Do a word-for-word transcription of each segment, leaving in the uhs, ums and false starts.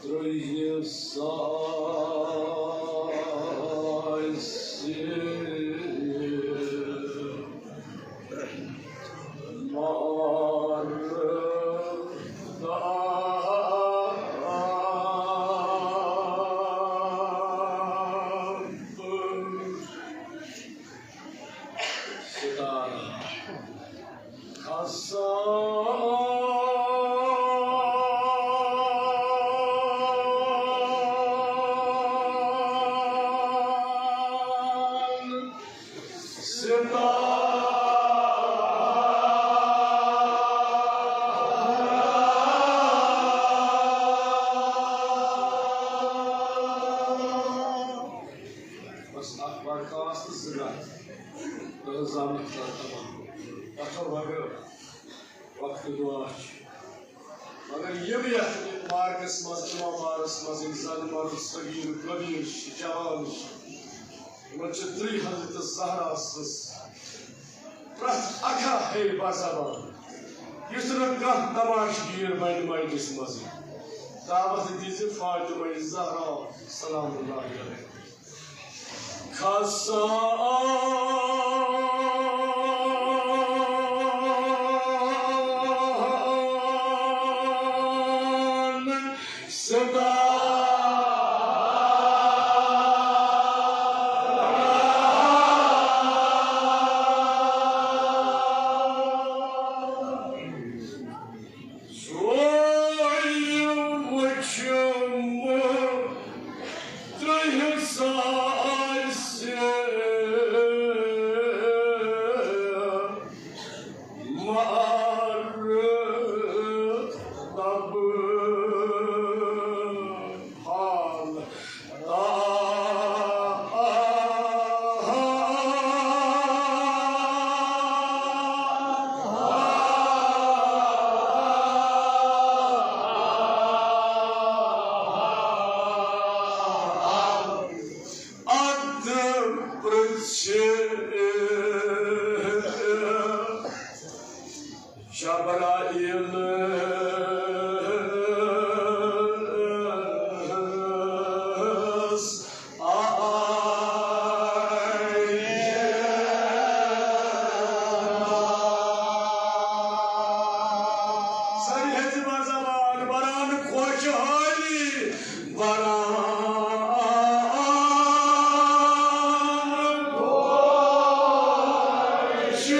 ترٛیٚیہِ ساسہِ مارٕ دَہ ستارٕ کھسان۔ ستارٕ۔ بس اکھ برخاست تہٕ زٕ گژھ۔ تہٕ زامُت کر تمام۔ پتھر وغٲر وقت دعا چھُ۔ مگر یِم یتھ مارکس منٛز، امام مارکس منٛز یِم زن مرد صغیر و کبیر چھِ، جوان چھِ، یِمن چھِ ترٛی حضرت زہرا سٕنٛز پرٛٮ۪تھ اکھا ہے بزبان۔ یُتھ نہٕ کانٛہہ تماشگیر بنہِ مجلس منٛز۔ دعوت دِژ فاطمہ زہرا سلام اللہ علیہا۔ کھسان ستارٕ۔ سُے وُچھُم ترٛیٚیہِ ساسہِ مارٕ دَبہٕ حال۔ ادٕ پرٛژھ جبرائیلس آیہِ۔ سٲری ہیٚژ بر زبان بران خۄشحٲلی۔ بران چھِ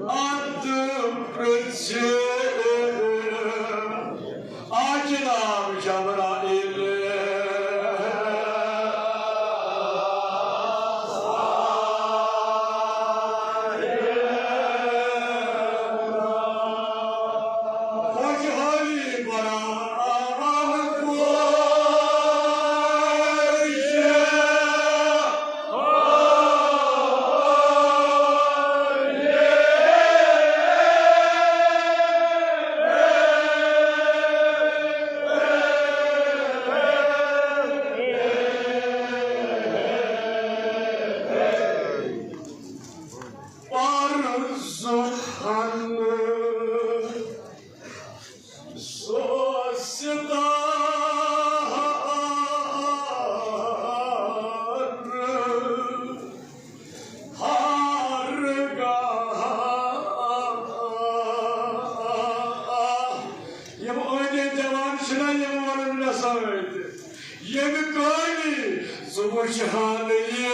اتھ پرٛژھِ۔ آ جناب جبرائیل۔ خۄشحٲلی بران خۄش۔ پرزُکھ ہن سُہ ستارٕ ہر گاہ۔ یِم أنٛدۍ أنٛدۍ جوان چھِنہ، یِم وَنَن مےٚ سۭتۍ، ییٚمہِ کٲنی ژٕ وٕچھ ہا نہٕ یہِ۔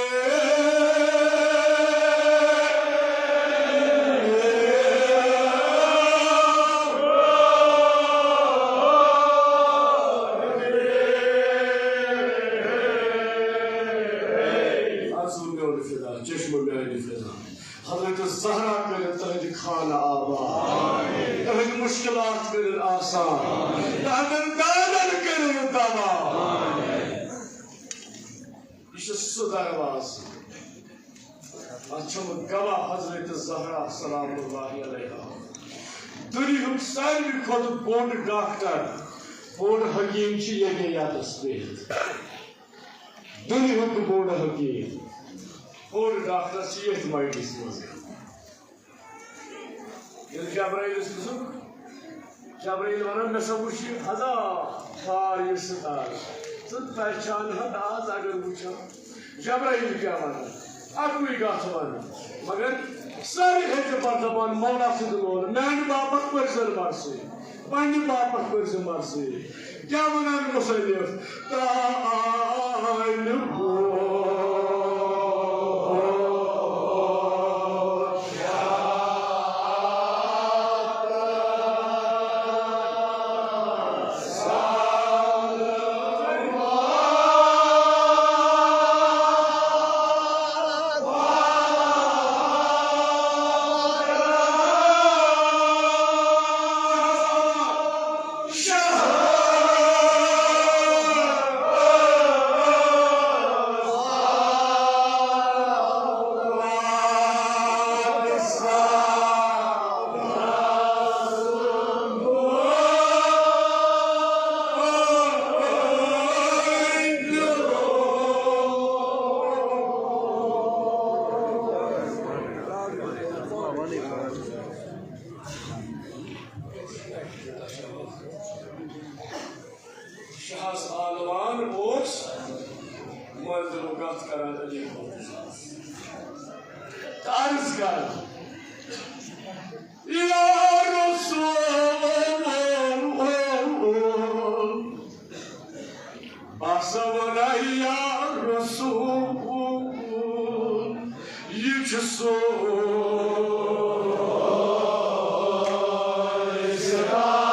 آسو میون فدا، چشمہٕ میانہِ فدا۔ حضرت زہرا کٔرِن تُہٕنٛدِ خانہٕ آباد، تُہٕنٛدِ مُشکِلات کٔرِن آسان، تُہٕنٛدٮ۪ن دادٮ۪ن کٔرِن دوا۔ یہِ چھُ سُہ دروازٕ، اَتھ چھُ گواہ حضرت زہرا سلام اللہ علیہا۔ دُنیاہُک ساروی کھۄتہٕ بوٚڑ ڈاکٹر، بوٚڑ حکیٖم چھُ ییٚتہِ یَتَس پٮ۪ٹھ۔ دُنیاہُک بوٚڑ حکیٖم، بوٚڑ ڈاکٹر چھُ ییٚتھۍ مجلسہِ منٛز۔ ییٚلہِ جبرائیلس پرٛژھُکھ، جبرائیل وَنان، "مےٚ سا وُچھ یہِ فضا، فار یہِ ستارٕ، ژٕ پہچان ہَتھ آز اگر وُچھو۔" جبرائیل کیٛاہ وَنان؟ اَکُے کَتھ وَنان، مگر سٲری ہیٚژٕ پَتہٕ دَپان، "مولا سٕنٛدِ لولہٕ، میٛانہِ باپَتھ پٔرۍزٮ۪ن مرثی۔" پننہِ باپتھ کٔرۍ زِ مرثی۔ کیٛاہ وَنان مُصنِف؟ تانہِ بوز۔ شاہ عالمان اوس منزل و گژھ کران علی محمد۔ عرض کران، یا رسول، بہٕ ہسا وَنَے یا رسول، یہِ چھُ سورُے سِتار۔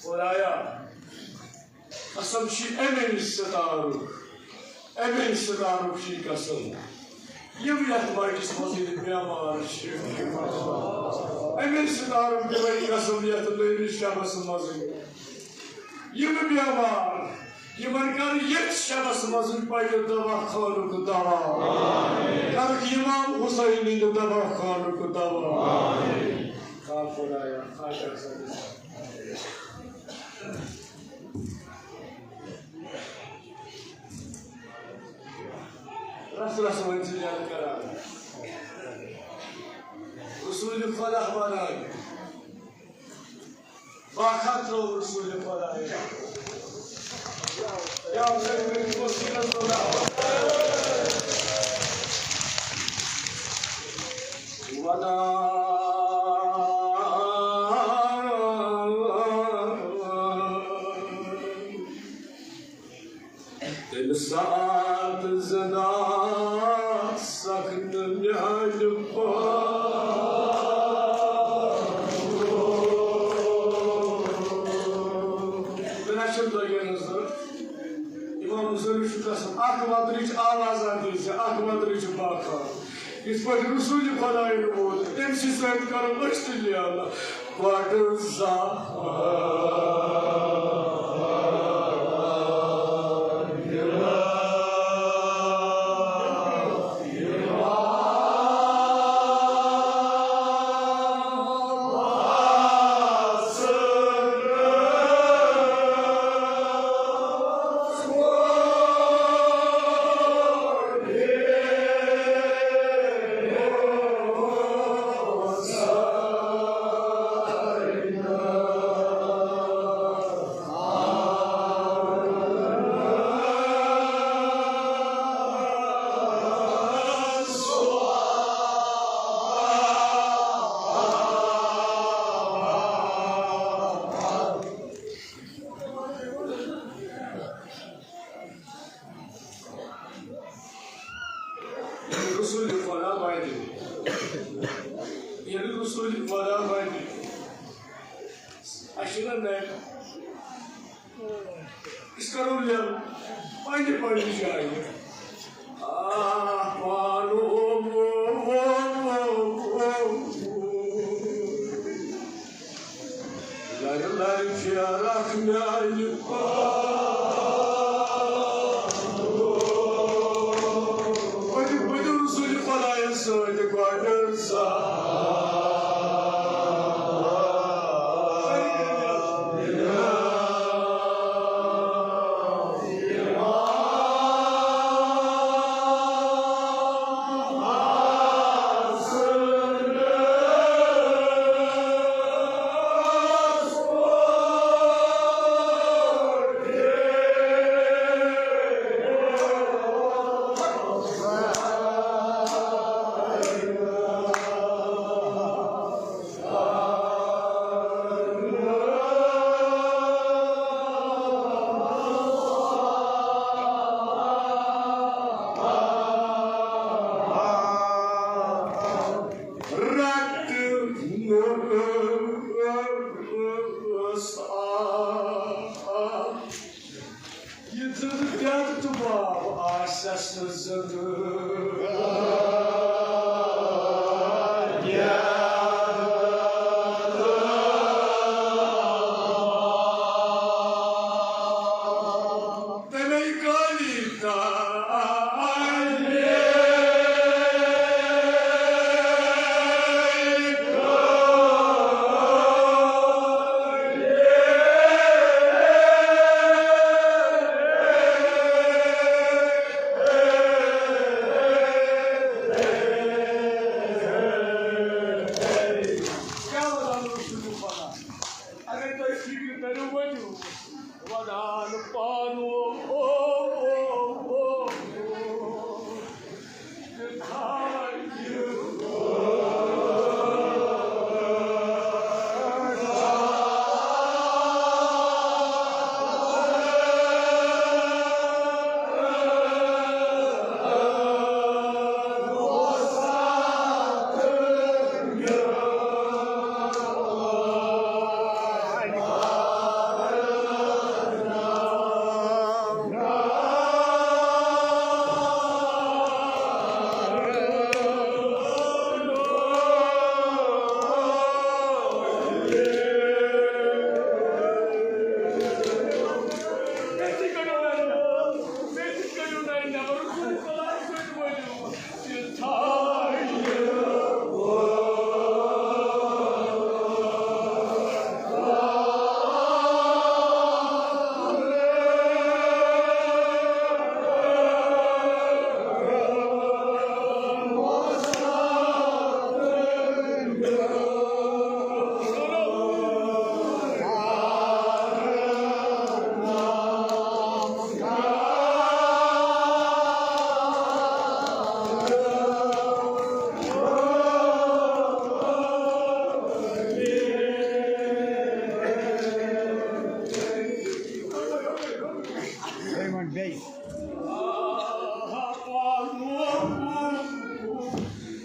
خدایا، قسم چھِ اَمے ستارُک، اَمے ستارُک چھِ قسم۔ یِم یَتھ مجلسہِ منٛز ییٚتہِ بیمار چھِ، اَمے ستارُک دِمَے قسم یَتھ نٔیمِس شبَس منٛز۔ یِم بیمار، یِمَن کَر ییٚتھۍ شبَس منٛز پَننہِ دوا خانُک دوا۔ کَرُکھ امام حسین ہٕنٛدِ دوا خانُک دوا۔ آ خدایا، آ شخص۔ رس رس وۄنۍ ژٕ جنگ کران۔ رسول خدا ونان۔ باقا ترٛوو رسول خدا۔ یا رسول خدا۔ ودان۔ تَمہِ ساتہٕ زِنٛدٕ سَکھ نہٕ میٛانہِ پاک۔ مےٚ نہ چھُنہٕ تۄہہِ یہِ نظر۔ اِمام حُسینَس چھُ قسم، اَکھ وَترٕچ آوازا دِژ، اَکھ وَترٕچ باکھا۔ یِتھ پٲٹھۍ رسول خۄدایَن ووت، تٔمۍ سٕے سۭتۍ کَرو أسۍ تہِ لیلہٕ۔ بَڑٕ زاہ۔ ییٚلہِ رسول خدا وَنہِ، اَسہِ چھُنہ نَرِ۔ أسۍ کَرو لیٚن پننہِ پننہِ جایہِ۔ آہ، پانو، لَرِ لَرِ پھیرَکھ میٛانہِ پانو۔ ؤلِو، ؤلِو رسول خدایَس سۭتۍ گۄڈٕ۔ یہِ زِندٕ پٮ۪تھ تہٕ باب آسٮ۪س نہٕ زِندٕ۔ تَمے کٲلی تہٕ کیٛاہ وَنان اوس یہِ پَران؟ اگر تُہۍ فِکرِ کٔرِو، ؤنِو، وَدان پانہٕ وۄنۍ۔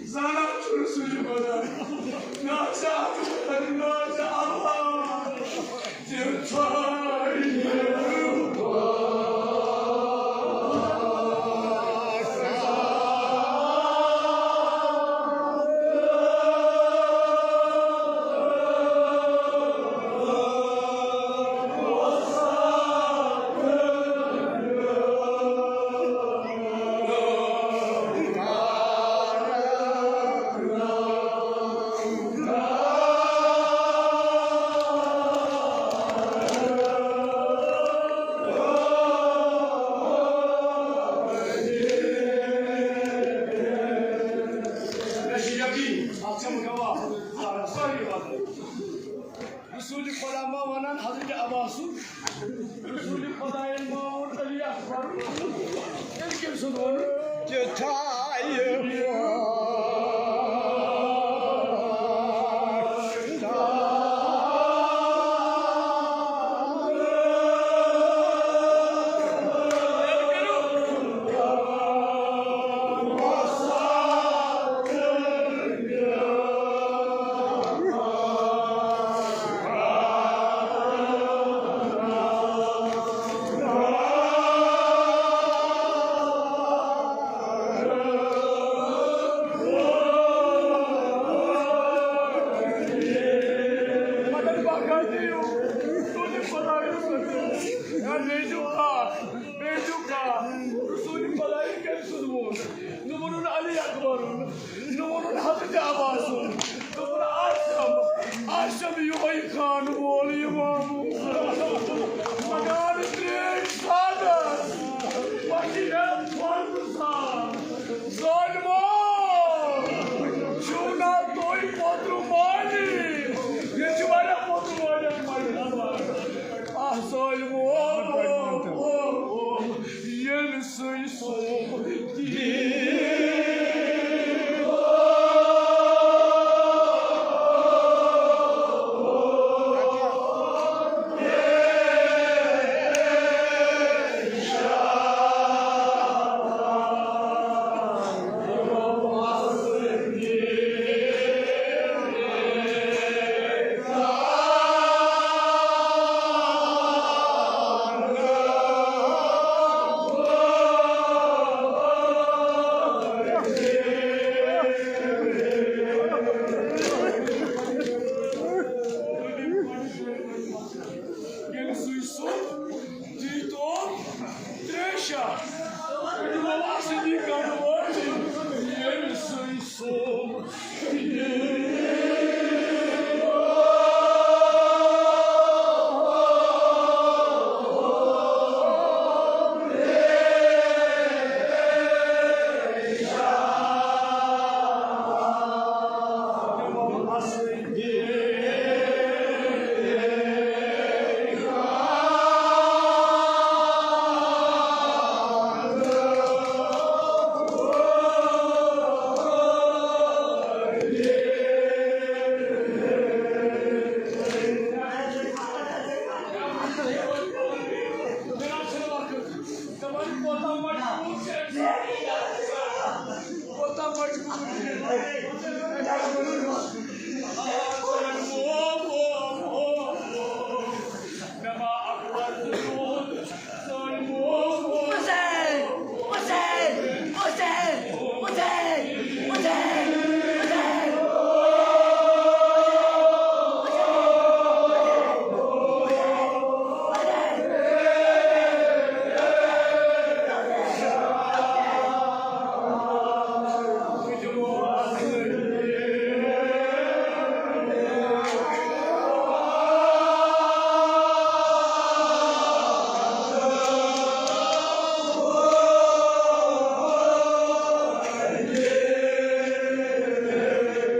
زانان چھُنہٕ سُہ چھُ وَنان، نہ چھِ اَتھ، نہ چھِ اَتھ۔ مےٚ چھُ یقیٖن، اَتھ چھَم گواہ، سارے وَنان۔ رسول خدا ما وَنان حضرت عباسُن، رسول خدایَن ما ووٚن علی اکبر، تیٚلہِ کٔمۍ سُنٛد ووٚن؟ تیُتھاے رسول خدایہِ سُنٛد ووٚن۔ ہے، بیٚیہِ چھُ کانٛہہ، بیٚیہِ چھُ کانٛہہ۔ رسول خدایہِ کٔمۍ سُنٛد ووٚن؟ نہٕ ووٚنُن علی اکبرُن، نہٕ ووٚنُن حضرت عباسُن، دوٚپُن عاصم، عاصم یِہوٚے خان وول اِمام۔ مگر ترٛیش سادس، پتہٕ یہِ فرض سان۔ ظٲلمو، چھِو نا تُہۍ پوترٕ مٲلی؟ ییٚتہِ چھِ واریاہ پوترٕ مٲلۍ۔ آہ، ظٲلمو، ییٚلہِ سُے سوم ییٚلہِ سُے سُہ دی تو تریشا، یِمو اَسہِ دی کَرٕ وٲتۍ، ییٚلہِ سُے سُہ دَپان، کوتاہ مجبوٗر چھِ أسۍ، کوتاہ مجبوٗر چھِ أسۍ۔ مےٚ ما اَکھ لفظ یوٗت، سٲنۍ موج۔ حسین! حسین! حسین!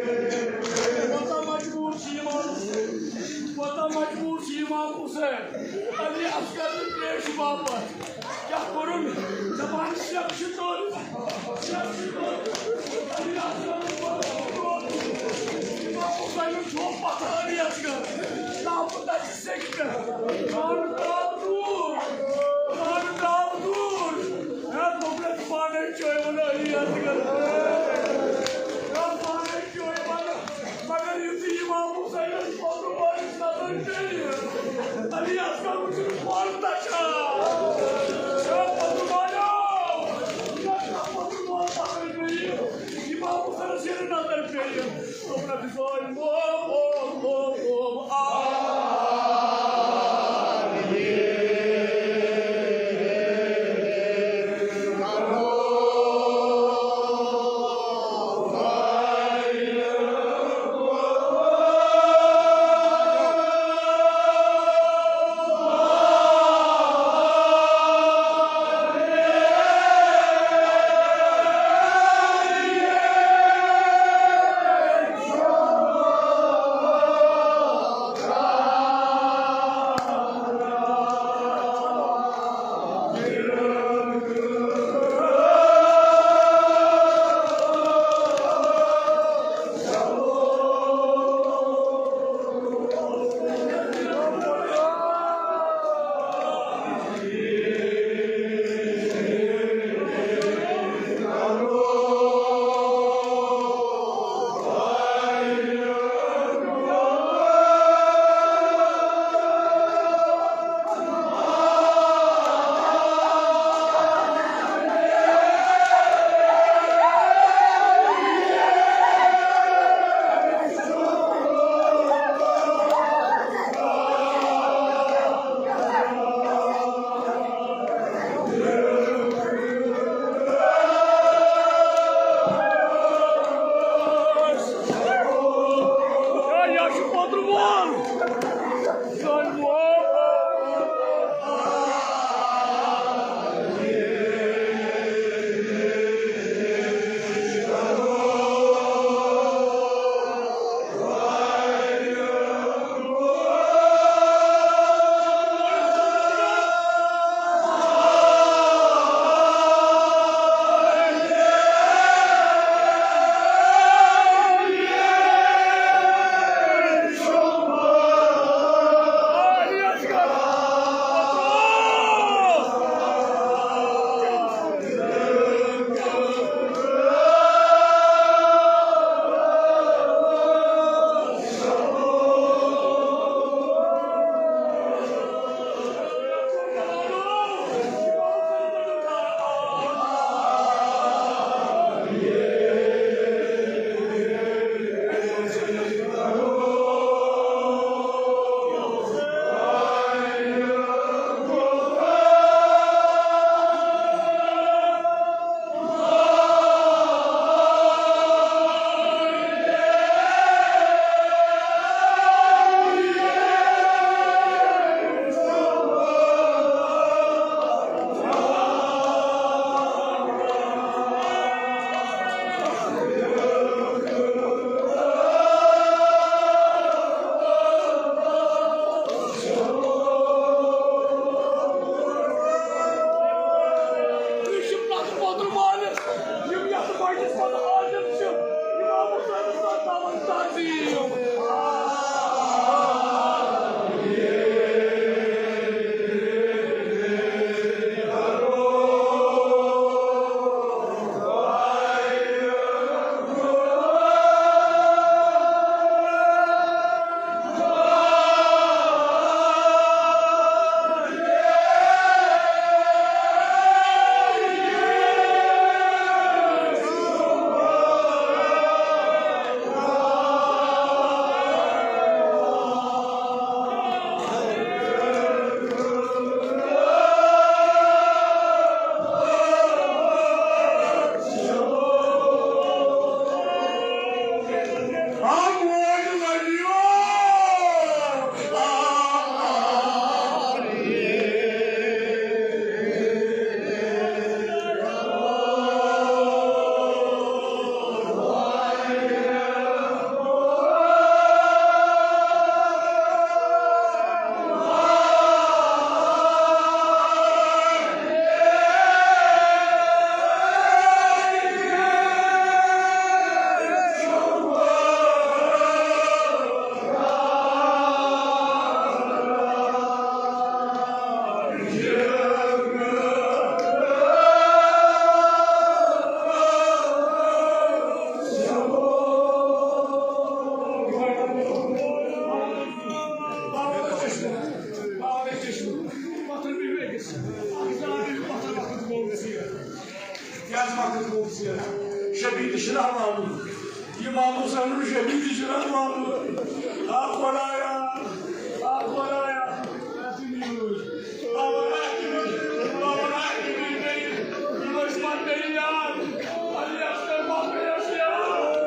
کوتاہ مجبوٗر چھِ یِم امام حسین، کوتاہ مجبوٗر چھِ یِم امام حسین۔ علی اصغر تہٕ تریش واپس۔ کیٛاہ کوٚرُن؟ دَپان، شیخ چھُ توٚل، شیخ چھُ توٚل۔ علی اصغر، امام حسین چھُ پتھر علی اصغر۔ ناو کوٗتاہ چھُ سیٚکہِ پٮ۪ٹھ؟ خان درٛاو دوٗر، خان درٛاو دوٗر۔ ہے، دوٚپنَس پانَے چٲیِو نہٕ علی اصغر۔ ہے، پانَے چٲیِو نہٕ۔ مگر یُتھُے امام حسینَس پتہٕ وٲرِس نظر پیٚیہِ، علی اصغر وٕچھُن پانہٕ تَشا۔ ہے، پتہٕ والٮ۪و، یہِ چھا پتہٕ وول پتہٕ پیٚیہِ؟ امام حسینَس ییٚلہِ نظر پیٚیہِ، دوٚپنَس، کیٛازِ مۄکلیو ژیر؟ شبیر تہِ چھُنہٕ حوالہٕ۔ یہِ ماموٗ سَنُن شبیر تہِ چھُنہٕ حوالہٕ۔ آ خۄدایا، آ خۄدایا۔ بابا راکِبی، بابا راکِبی، یِم ٲسۍ پَتہٕ مےٚ یاد۔ علی اصغر بابا ٲسۍ یاد۔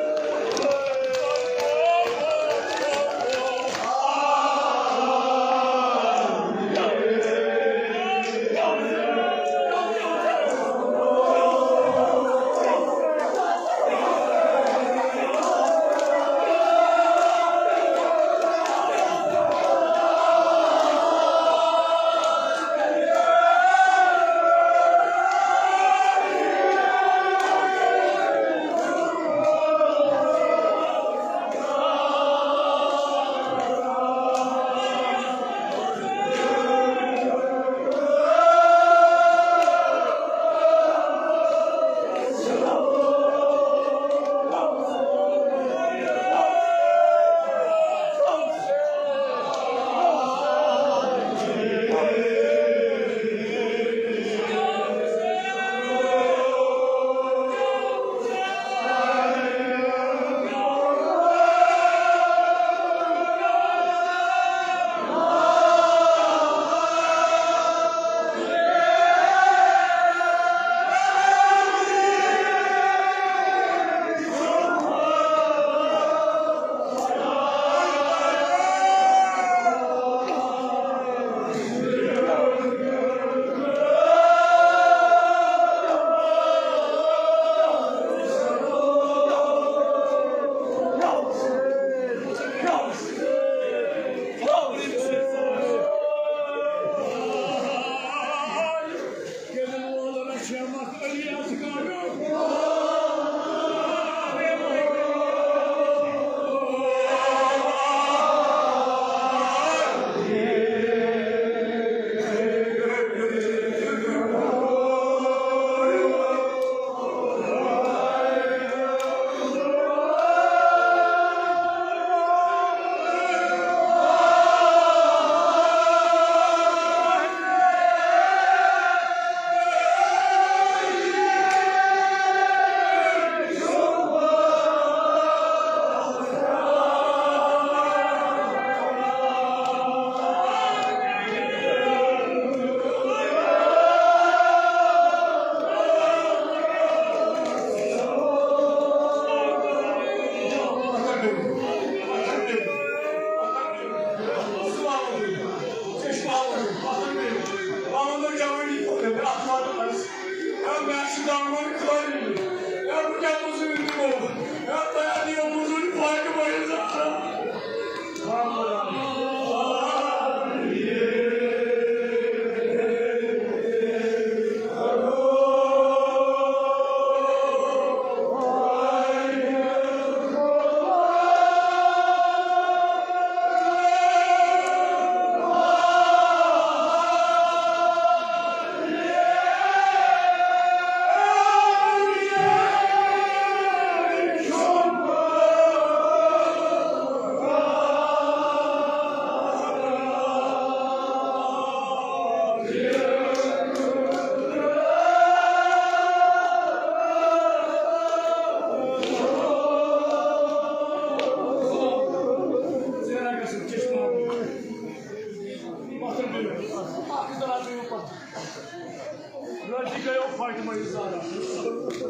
گٔیو فاطمہ زہرا۔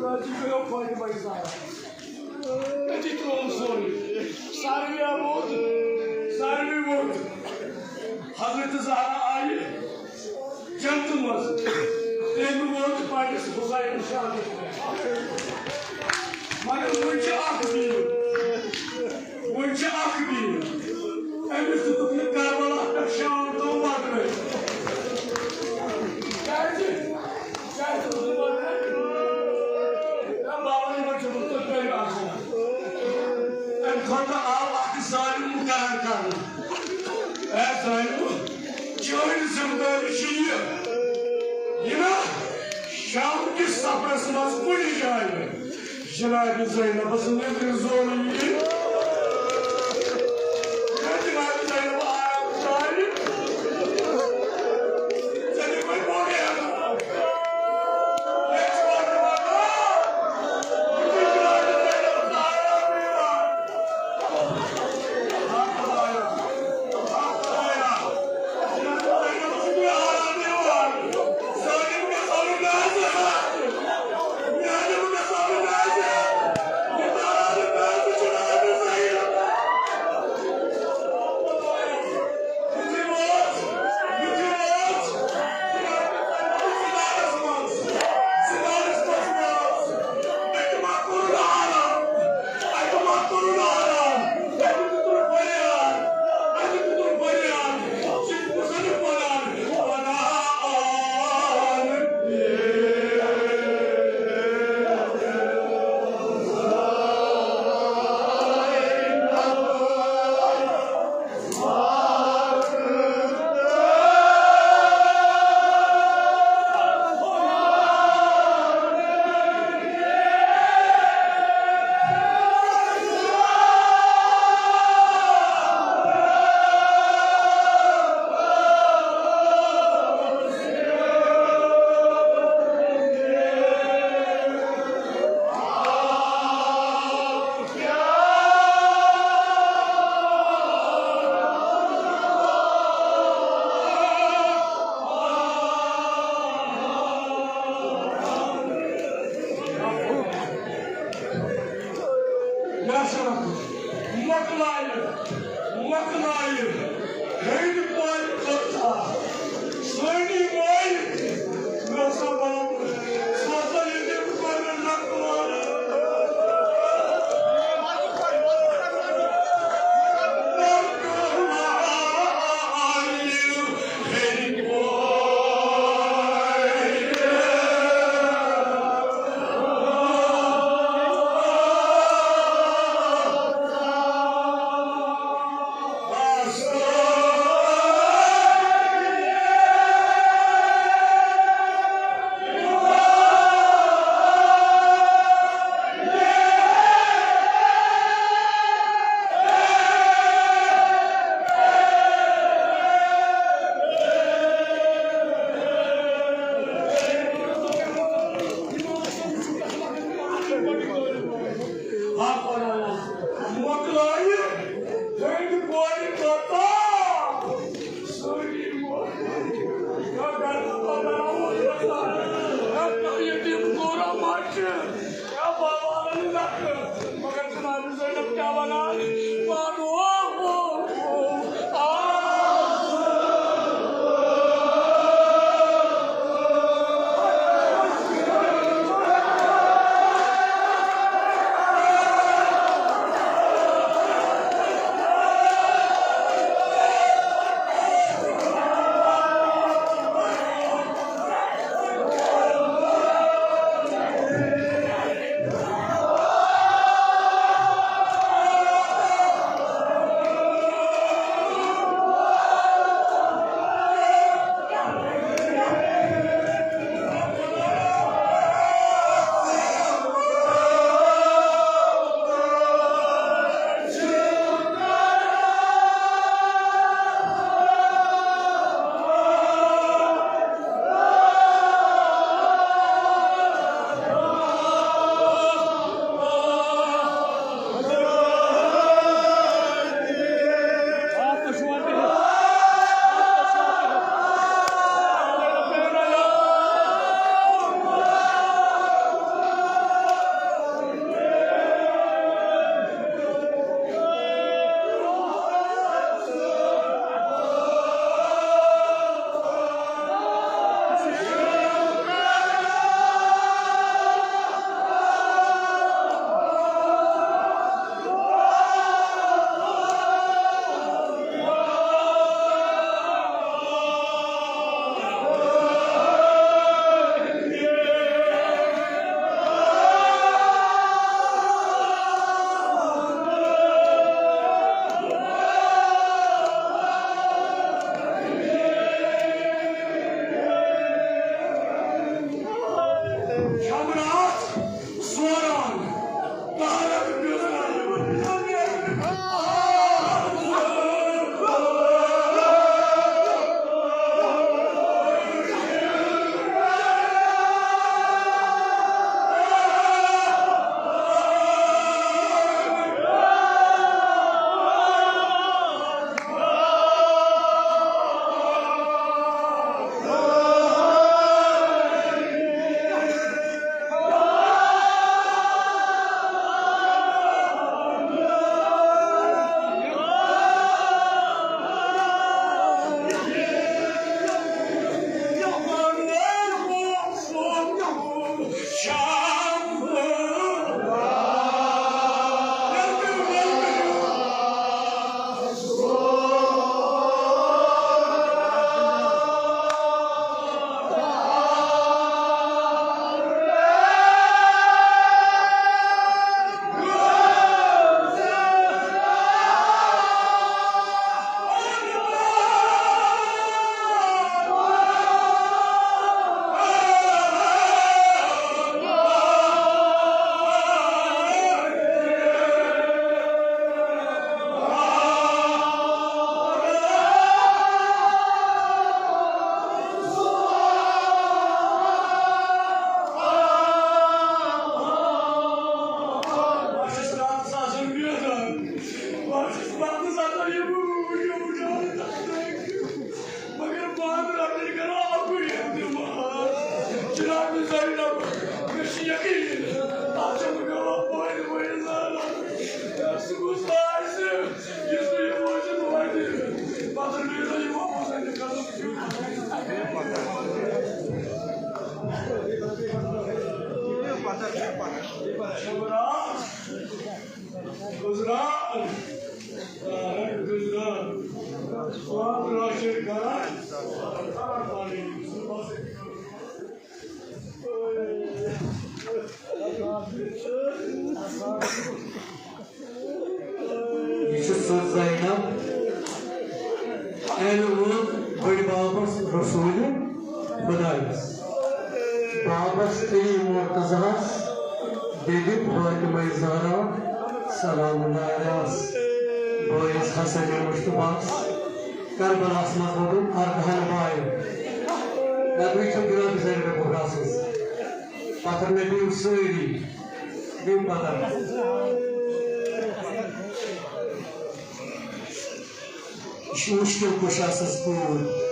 راضی گٔیو فاطمہ زہرا۔ أتی ترٛووُن سورُے۔ ساروٕے آو ووٚد۔ ساروٕے ووٚد۔ حضرت زہرا آیہِ جنتہٕ منٛز۔ تٔمۍ ووٚد پننِس حسین شہادت پٮ۪ٹھ۔ مگر وۄنۍ چھِ اکھ بیٖڑ۔ وۄنۍ چھِ اکھ بیٖڑ۔ أمِس دیُتُکھ نہٕ کربلا پٮ۪ٹھ شام تام واتنٲوِتھ۔ کیٛازِ؟ کیٛازِ دیُتُکھ نہٕ واتنٲوِتھ؟ ہے بابا، یِمن چھُ مُتُل کٔرِو آسان۔ اَمہِ خٲطرٕ آو اکھ ظٲلِم مُقرر کرنہٕ۔ اے ظٲلِمو، چٲنۍ ذمہٕ دٲری چھِ یہِ، یہِ نا شام کِس سفرس منٛز کُنہِ جایہِ جناب زینبس نیٚبرِ زورٕ یِیہِ۔ ییٚلہِ جناب زینب آرام ژھانٛڈِ، ژےٚ دِمے بوٚڑ اعزاز۔ ییٚتہِ چھُ وَنُن وَنان، یہِ چھُ جناب زینبس آرام یِوان۔ مگر بہٕ ہا رٹہٕ کران اکُے اعتماد۔ جناب زینب، مےٚ چھُ یقین، اتھ چھَنہٕ گوٚو پٲدٕ ؤنِتھ زانان۔ سُہ گوٚژھ نہٕ آسہِ، یُس نہٕ یہِ وٲژِتھ واتہِ۔ پتہٕ میلہِ نہٕ یِمو منٛز اَمہِ قدم۔ گُزران۔ یہِ چھِ سۄ زینب، أمۍ ووٚن بٔڈِ بابس رسوٗلہِ خۄدایس، بابس علی مرتضیٰ ہس، بیٚیہِ فاطمہ زہرا سلام اللہ علیہس، بٲیِس حسن مصطفیٰ ہس، کربلاہس منٛز ووٚنُن اردہن بایَن۔ نبی چھُ جناب زینب کبریٰ سٕنٛز۔ پتھر مےٚ دِیِو سٲری، دِیِو پتھر۔ یہِ چھُ مُشکِل کُشا سٕنٛز کوٗر۔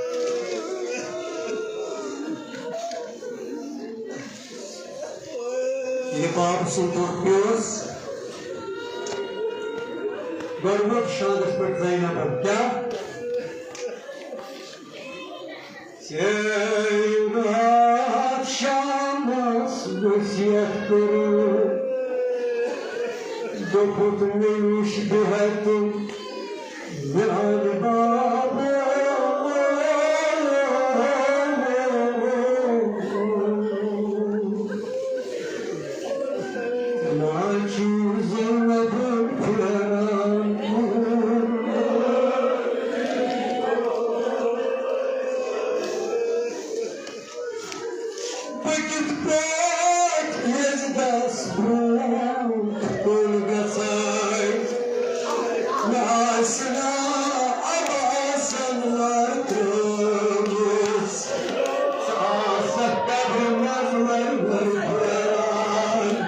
ییٚلہِ باب سُنٛد دۄہ پیوس، گۄڈٕ ووت شاندس پٮ۪ٹھ زینبن۔ کیٛاہ؟ ژےٚ راتھ شامس وصیت کٔرٕتھ، دوٚپُتھ مےٚ وٕچھ بہتر میانہِ بابا۔ ناچیز نبر پھیران۔ بہٕ کِتھ پٲٹھۍ یزدس برونٛٹھ کُن گژھے؟ مےٚ آسہِ نا عباسن لر ترٲومٕژ؟ ژٕ آسکھ قبرِ منٛز ؤرۍ ؤرۍ پھیران۔